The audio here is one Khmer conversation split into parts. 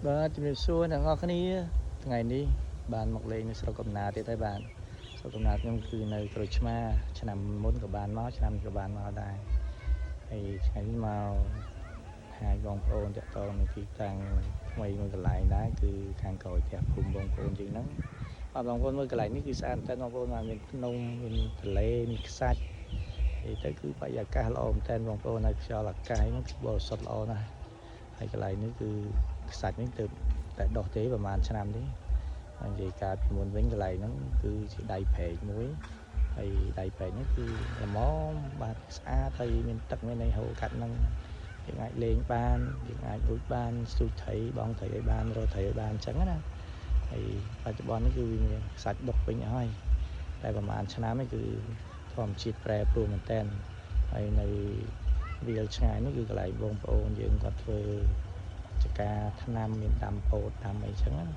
បាទជំរាបសួរអ្នកនរគ្នាថ្ងៃនេះបានមកលេងនៅស្រុកកំណើតទៀតហើយបាទស្រុកកំណើតខ្ញុំគឺនៅក្រូចឆ្មាឆ្នាំមុនក៏បានមកឆ្នាំនេះក៏បានមកដែរហើយថ្ងៃនេះមកហាយបងប្អូនតាក់ទងនឹងទីតាំងថ្មីមួយកន្លែងដែរគឺខាងក្រោយផ្ទះភូមិបងប្អូនជាងហ្នឹងបាទបងប្អូនមើលកន្លែងនេះគឺស្អាតមែនតើបងប្អូនបាទមានភ្នំមានទន្លេមានខ្សាច់ហើយទៅគឺបរិយាកាសល្អមែនតើបងប្អូនហើយខ្យល់អាកាសហ្នឹងគឺបរិសុទ្ធល្អណាស់ហើយកន្លែងនេះគឺខ្សាច់នេះទៅតែដោះទេប្រហែលឆ្នាំទេហើយនិយាយកាលពីមុនវិញកន្លែងហ្នឹងគឺជាដៃព្រែកមួយហើយដៃព្រែកនេះគឺល្មមបាទស្អាតហើយមានទឹកមានអីហូរកាត់ហ្នឹងយើងអាចលេងបានយើងអាចលូចបានស្ទូចត្រីបងត្រីឲ្យបានរកត្រីឲ្យបានអញ្ចឹងណាហើយបច្ចុប្បន្ននេះគឺវាមានខ្សាច់ដុះពេញអស់ហើយតែប្រហែលឆ្នាំនេះគឺធម្មជាតិប្រែប្រួលមែនតើហើយនៅវាលឆ្ងាយនេះគឺកន្លែងបងប្អូនយើងគាត់ធ្វើចការថ្នាំមានដាំពោតដាំអីចឹងណា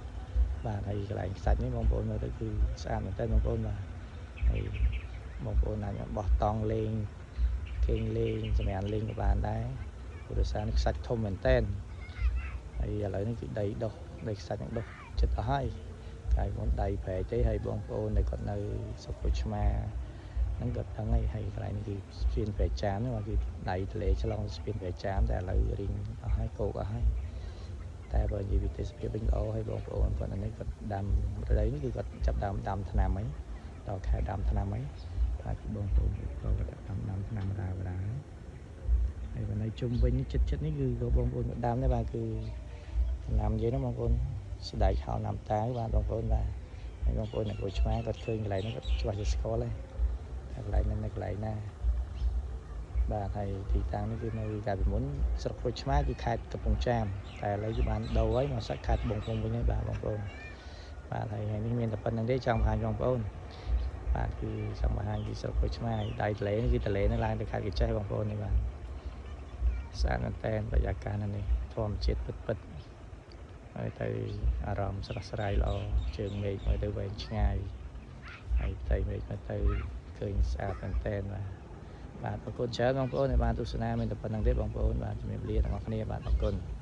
បាទហើយកន្លែងខ្សាច់នេះបងប្អូនមើលទៅគឺស្អាតមែនតើបងប្អូនបាទហើយបងប្អូនអាចបោះតង់លេងគេងលេងសម្រាប់លេងក៏បានដែរព្រោះដោយសារនេះខ្សាច់ធំមែនតើហើយឥឡូវនេះគឺដីដុះដីខ្សាច់នឹងដុះចិត្តអស់ហើយកាយមុនដៃប្រែកទេហើយបងប្អូនដែលគាត់នៅស្រុកក្រូចឆ្មាហ្នឹងគាត់ដឹងហើយហើយកន្លែងនេះគឺស្ពានប្រែកចាមហ្នឹងបាទគឺដៃទន្លេឆ្លងស្ពានប្រែកចាមតែឥឡូវរីងអស់ហើយកោកអស់ហើយតែបើនិយាយពីទេសភាពវិញល្អហើយបងប្អូនគាត់នៅនេះគាត់ដាំរដូវនេះគឺគាត់ចាប់ដើមដាំថ្នាំហើយដល់ខែដាំថ្នាំហើយបាទគឺបងប្អូនគាត់ក៏ដាំដាំថ្នាំរារាហើយបើនៅជុំវិញនេះចិត្តចិត្តនេះគឺក៏បងប្អូនក៏ដាំដែរបាទគឺថ្នាំយើងហ្នឹងបងប្អូនស្ដែកហោណាំតាវបាទបងប្អូនបាទហើយបងប្អូនអ្នកក្រូចឆ្មាគាត់ឃើញកន្លែងហ្នឹងគាត់ច្បាស់ជាស្គាល់ហើយថាកន្លែងហ្នឹងនៅកន្លែងណាបាទហើយទីតាំងនេះគឺនៅកាលពីមុនស្រុកក្រូចឆ្មាគឺខេត្តកំពង់ចាមតែឥឡូវគឺបានដូរហើយមកសាច់ខេត្តត្បូងឃ្មុំវិញហើយបាទបងប្អូនបាទហើយថ្ងៃនេះមានតែប៉ុណ្្នឹងទេចង់បង្ហាញបងប្អូនបាទគឺចង់បង្ហាញពីស្រុកក្រូចឆ្មាដៃទន្លេនេះគឺទន្លេនេះឡើងទៅខេត្តក្រចេះបងប្អូននេះបាទស្អាតមែនតើបរិយាកាសនៅនេះធម្មជាតិពិតពិតៗហើយទៅអារម្មណ៍ស្រស់ស្រាយល្អជើងមេឃមើលទៅវែងឆ្ងាយហើយផ្ទៃមេឃមើលទៅឃើញស្អាតមែនតើបាទបាទអរគុណច្រើនបងប្អូនដែលបានទស្សនាមានតែប៉ុណ្្នឹងទេបងប្អូនបាទជំរាបលាទាំងអស់គ្នាបាទអរគុណ។